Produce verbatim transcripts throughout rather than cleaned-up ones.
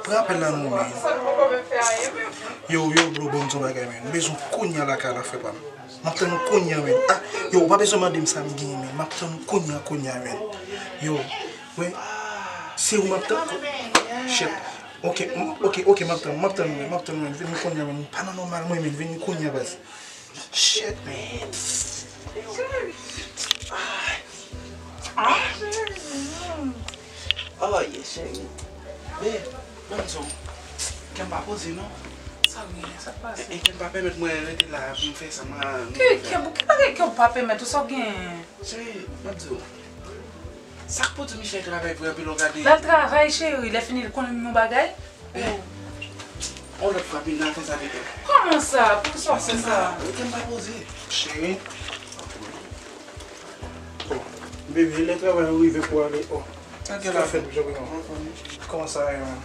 Pran apèl la non, men. Yo, yo, bro, ban m di yon bagay, men. M bezwen w kounye a lakay la, frè pa m. M ap tann ou kounye a, men. Ah, yo, ou pa bezwen mande m sa m genyen, men. M ap tann ou kounye a, kounye a, men. Yo, wi. Se ou m ap tann. Shit. Ok, m- ok, ok, m ap tann, m ap tann, men. M ap tann, men. Vini kounye a, men. Pa nan nòmal, mwen, men. Vini kounye a, baz. Shit, man. Ah. Ah. Oh, yeah, cheri. Babe, ban m di w, kè m pa poze, non. Sa w genyen, sa k pase? E, e kè m pa pèmèt mwen rete la pou m fè sa m a- Ki, ki, ki bagay kè w pa pèmèt ou, sa w genyen? Cheri, ban m di w. Sa k pou di Michel travay vre anpil, w gade. L al travay, cheri, lè fini, l konnen yon bagay. Eh, on lòt fwa, vin nan fè sa pito. Kòman sa? Poukisa w fè sa? Ou te m pa poze. Cheri. Oh. Bebe, lè travay ou rive pou ale. Oh. Sa k fèt, Jovenel? Kòman sa ye, man?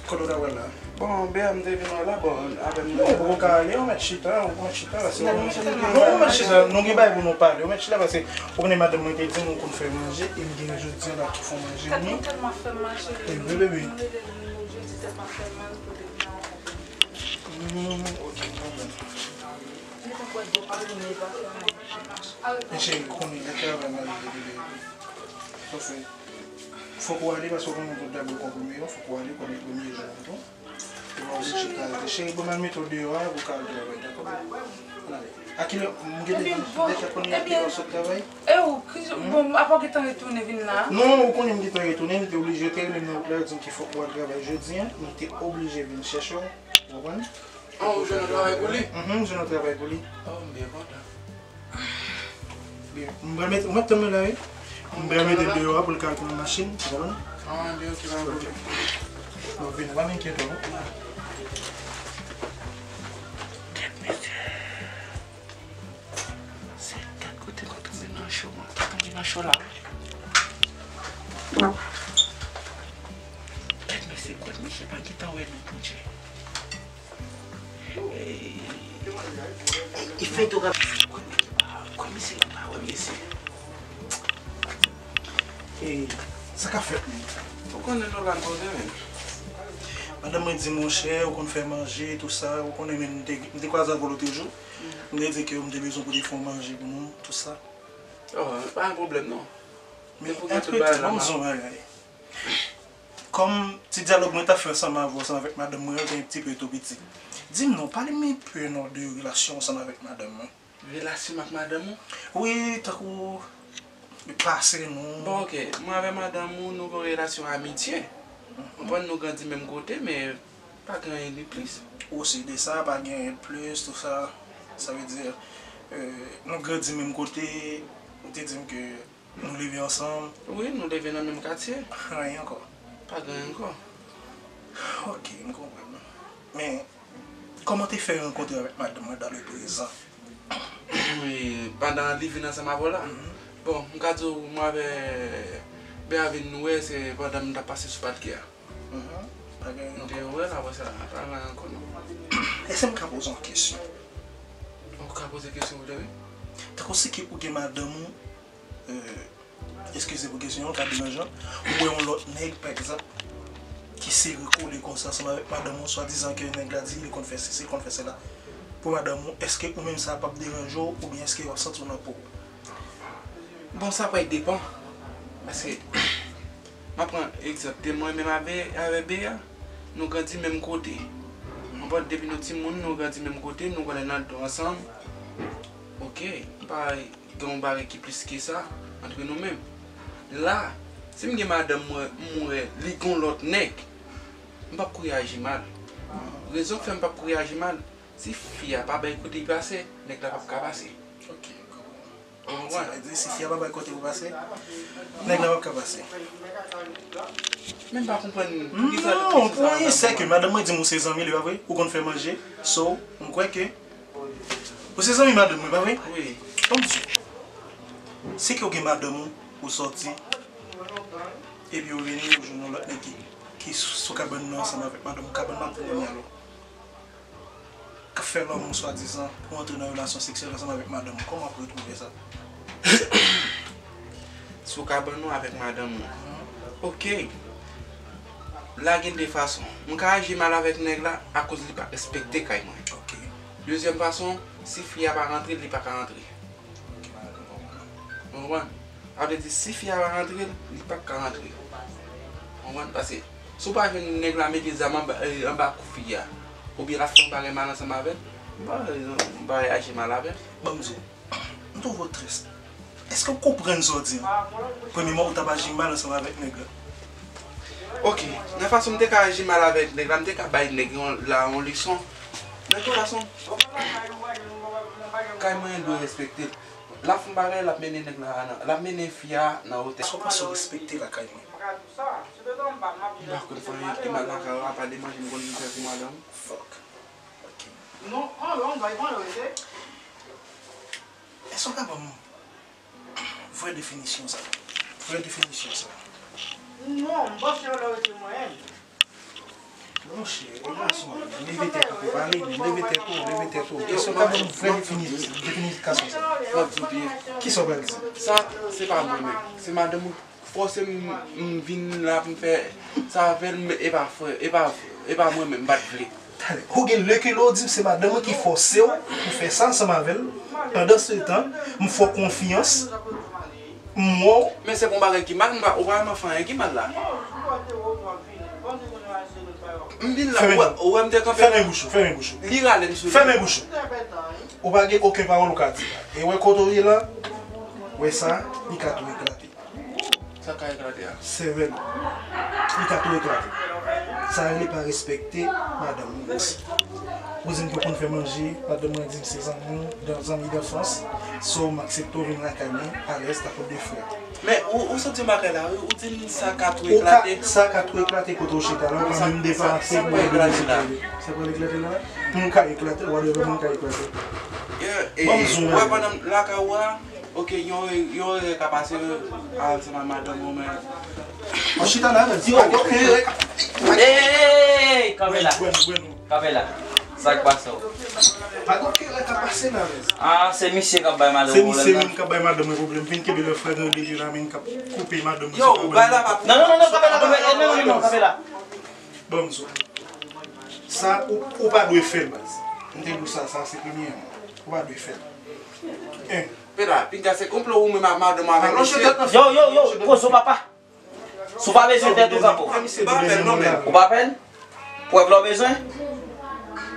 Kote w ta pral la? Bon, Bea, m te vin wè la, bon, avè m. Non, ou poko ka ale, ou mèt chita, ou mèt chita, paske non, ou mèt chita, nou gen bagay pou nou pale, ou mèt chita, paske ou konnen madanm mwen te di m ou konn fè manje, e m gen jodi a la ki fè manje. Wi, bebe. Hmm, ok, pwoblèm. Men cheri, konnen lè travay m al bebe. Fòk ou ale, paske ou konnen tout dabò konprime yo, fòk ou ale, konnen premye jou an tou. Ou pa oblije ka rete. Cheri, bon, m al mete w deyò a pou w ka al travay, dakò? Ann ale. A kilè, m gen de, de kèk konnen a kilè w sot travay? E ou, ki, bon, apa w gentan retounen vin la? Non, ou konnen m gentan retounen, li te oblije, yo te rele m nan wout la, yo di m ke fòk ou al travay jodi a, m te oblije vin chèche w, ou konprann? Ah, ou jwenn yon travay pou li? Mhm, m jwenn yon travay pou li. Oh, m byen kontan. Byen, m pral mete, ou mèt tann mwen la, wi. M pral mete deyò a pou l ka rete nan machin, ou konprann? Ah, byen, ok, pa gen pwoblèm. Bon, vini, pa enkyete w, non. Gad, mesye. Se gad kote nou tonbe nan cho, mwen. Tonbe nan cho la. Gad, mesye, gad, mesye, pa gentan wè nou, Bondye. E fè tou rap. Komisè pa wè mesye. E sa k ap fèt, menm? Ou konnen nou la n poze, menm. Madanm mwen di, monchè, ou konn fè manje, tou sa, ou konnen, menm m te, m te kwaze avè w lòt jou. M te di ke m te bezwen pou te fè yon manje pou nou, tou sa. Oh, pa gen pwoblèm, non. Men antretan, ban m di w yon bagay. Kòm ti dyalòg mwen t ap fè ansanm avè w, ansanm avèk madanm mwen an, te yon ti pe two piti. Di m non, pale m enpe non de relasyon w ansanm avèk madanm mwen. Relasyon m ak madanm ou? Wi, tankou pase nou. Bon, ok. Mwen avè madanm ou, nou gen yon relasyon amitye. Ou konprann, nou grandi menm kote, men pa gen anyen de plis. Ou se de sa, pa gen anyen de plis, tou sa. Sa vle di, euh, nou grandi menm kote, ou te di m ke nou leve ansanm. Wi, nou leve nan menm katye. Anyen ankò? Pa gen anyen ankò. Ok, m konprann. Men, kòman te fè rankontre avèk madanm mwen dans le présent? Wi, pandan li vin ansanm avè w la? Mhm. Bon, m ka di w, mwen avè Bea vin nou wè, se pandan m t ap pase sou Padkè a. Mhm. Pa gen anyen ankò. M te wè l, apre sa, pa gen anyen ankò, non. Èske m ka poze w yon kesyon? Ou ka poze kesyon, wi. Tankou si ke ou gen madanm ou, euh, eskize pou kesyon an, ka deranjan, ou wè yon lòt nèg, pa egzanp, ki sere kole konsa ansanm avèk madanm ou, swadizan ke nèg la di li konn fè sesi, li konn fè sela pou madanm ou, èske ou menm sa p ap deranje w, oubyen èske w ap santi w nan po w? Bon, sa pral depann. Paske, m ap pran egzanp de mwen menm avè, avè Bea, nou grandi menm kote. Konprann, depi nou timoun, nou grandi menm kote, nou konnen nan do ansanm. Ok, m pa gen yon bagay ki plis ke sa antre nou menm. La, si m gen madanm mwen, m wè li gon lòt nèg, m p ap kouri aji mal. Rezon k fè m p ap kouri aji mal, si fi a pa bay kote l pase, nèg la p ap ka pase. Ok, m konprann. Ou konprann? Sa vle di, si fi a pa bay kote pou pase, nèg la p ap ka pase. Men m pa konprann poukisa l ap di sa. Non, pwen an, se ke madanm mwen di m ou se zanmi li, pa vre? Ou konn fè manje. So, m kwè ke ou se zanmi madanm mwen, pa vre? Wi. Ban m di w. Si ke w gen madanm ou, ou sòti, epi ou vini, ou jwenn yon lòt nèg ki, ki sou, sou kabann nan ansanm avèk madanm ou, kabann nan ap vin dènye alò. K ap fè lanmou swadizan pou antre nan relasyon seksyèl ansanm avèk madanm ou. Kòman w ap retwouve sa? Sou kabann ou avèk madanm ou. Mhm. Ok. La gen de fason. M ka aji mal avèk nèg la akoz li pa respekte kay mwen. Ok. Dezyèm fason, si fi a pa rantre, li pa ka rantre. Ok, m al konprann. Ou konprann? Sa vle di, si fi a pa rantre, li p ap ka rantre. Ou konprann? Paske, si w pa jwenn nèg la mete zam anba, eh, anba kou fi a, oubyen l ap fè yon bagay mal ansanm avè l, m pa, m pa aji mal avè l. Ban m di w, m twouve w trè. Èske w konprann sa w di an? Premyèman, ou t ap aji mal ansanm avèk nèg la. Ok, nan fason m te ka aji mal avèk nèg la, m te ka bay nèg yon, la yon leson. Men tout fason, kay mwen dwe respekte l. L ap fè yon bagay, l ap mennen nèg la nan, l ap mennen fi a nan otèl. Èske w panse w respekte lakay mwen? M pa konn fè anyen ki mal lakay ou, apa de manje m konn fè pou madanm. Fuck. Ok. Non, anlè, anlè, anlè, rete. Èske w ka ban m vrè definisyon sa? Vrè definisyon sa? Non, m panse anlè rete mwen menm. Monchè, e gason, leve tèt ou pou pale, men leve tèt ou, leve tèt ou. Èske w ka ban m vrè defini-, definikasyon sa? M ap di w byen. Kisa w pral di? Sa, se pa mwen menm. Se madanm ou. Fòse m, m vin la pou m fè sa avè l, men e pa frè, e pa, e pa mwen menm, m pa t vle. Talè, ou gen lekil ou di m se madanm ou ki fòse w pou fè sa ansanm avè l. Pandan se tan, m fè w konfyans, m wè w. Men se pa yon bagay ki mal, m pa, ou pa janm fè anyen ki mal la. M vin la, ou wè, ou wè m te kanpe la. Fèmen bouch ou, fèmen bouch ou. Li rale m sou li. Fèmen bouch ou. Ou pa gen okenn pawòl ou ka di la. E wè kote w ye la, wè sa, li ka tou eklate. Sa ka eklate a? Sèvèl ou. Li ka tou eklate. Sa rele pa respekte madanm ou. Ou di m ke w konn fè manje, madanm mwen di m se zanmi w, dan-, zanmi danfans. So, m aksepte w vin lakay mwen, alèz, ta faute de frè. Men, ou, ou santi m bagay la, wi, ou di m sa ka tou eklate. Ou ka, sa ka tou eklate kote w chita la, ou pa menm deplase pou w vin eklate la. Sa pral eklate la? Moun ka eklate, whatever, moun ka eklate. Ban m di w yon bagay. Wè, pandan m lakay ou a, Ok, yon, yon erè ka pase, al ansanm ak madanm ou, men. Ou chita la, men, di, ok, ok. Ey, kanpe la. Kanpe la. Sa k pase w? Pa gen erè ka pase la, men. Ah, se misye k ap bay madanm ou pwoblèm nan? Se misye menm k ap bay madanm mwen pwoblèm. Vin kenbe lè frè Grande Dieu la, men, k ap koupe madanm mwen. Yo, ou bay la pa pou. Non, non, non, non, kanpe la, kanpe la. Non, non, non, non, kanpe la. Bon, m di w. Sa, ou, ou pa dwe fè l, baz. M te di w sa, sa se premyèman. Ou pa dwe fè l. En. Peda, pinga se konplo ou menm ak madanm ou avèk misye. Yo, yo, yo, poze w papa. Si w pa bezwen tèt ou kanpe w. Ou pa pè l? Prèv la w bezwen?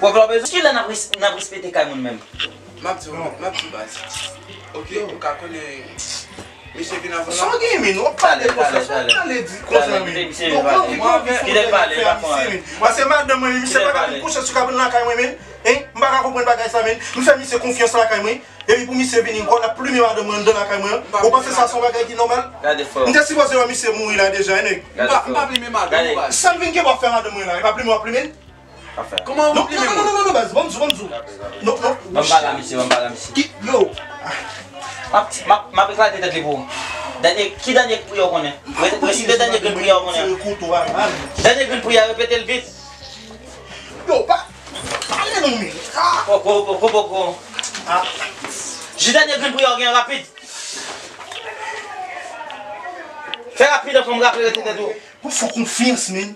Prèv la w bezwen? Kilè n ap res-, n ap respekte kay moun menm? M ap di w, m ap di w baz. Ok, ou ka konnen misye vin avan la. Sa w gen men, w ap pale konsa, sa w ap pale di konsa men. Yo, pran vi, pran vi, fè misye men. Paske madanm mwen, misye pa ka vin kouche sou kabrit lakay mwen men. Hein? M pa ka konprann bagay sa men. M fè misye konfyans lakay mwen. Epi pou misye vini ankò, l ap plimen madanm mwen anndan lakay mwen an. Ou panse sa se yon bagay ki nòmal? Gade frè w. M te sipoze wè misye mouri la deja, wi nèg. M pa, m pa plimen madanm ou, baz. Sa m vin gen pou ap fè madanm mwen la? E pa plimen w ap plimen? Kòman ou plimen mwen? Non, non, non, non, non, baz, ban m di w, ban m di w. Non, non. Ban m pale a misye, ban m pale a misye. Ki, yo. M ap, m ap, m ap eklate tèt li pou ou. Dènye, ki dènye priyè w konnen? Re-, resite dènye grenn priyè w konnen. Dènye grenn priyè, repete l vit. Yo, pa, pale non, men. Ah! Poko, poko, poko. Ah. Jis dènye grenn priyè w gen rapid. Fè rapid anfòm raple rete tèt ou. Ou fè konfyans, men.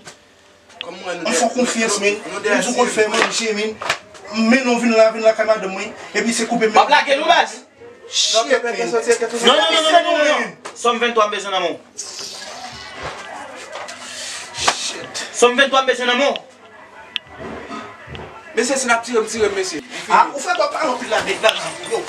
Ou fè konfyans, men. Ou di w konn fè manje, men. Men non, vin la, vin lakay madanm mwen. Epi se koupe men. W ap lage nou, baz. Shit, man. Non, non, non, non, non, non, non. Sòm venntwa m bezwen nan men w. Shit. Sòm venntwa m bezwen nan men w. Mesye, si n ap tire m, tire m, mesye. Ah, ou fè twòp pale anpil la, nèg la, yo.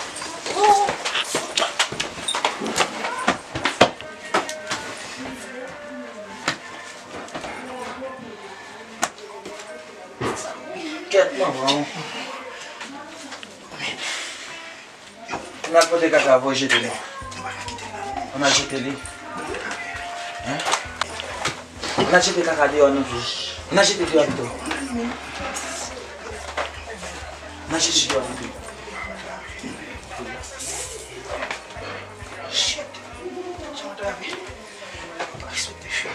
Kèt manman w. Ann al pote kaka a, voye jete li. Ann al jete li. Hein? Ann al jete kaka deyò non. Ann al jete deyò pito. Ann al jete deyò pito. Shit. Jan w ta vi. Pa respekte fi a.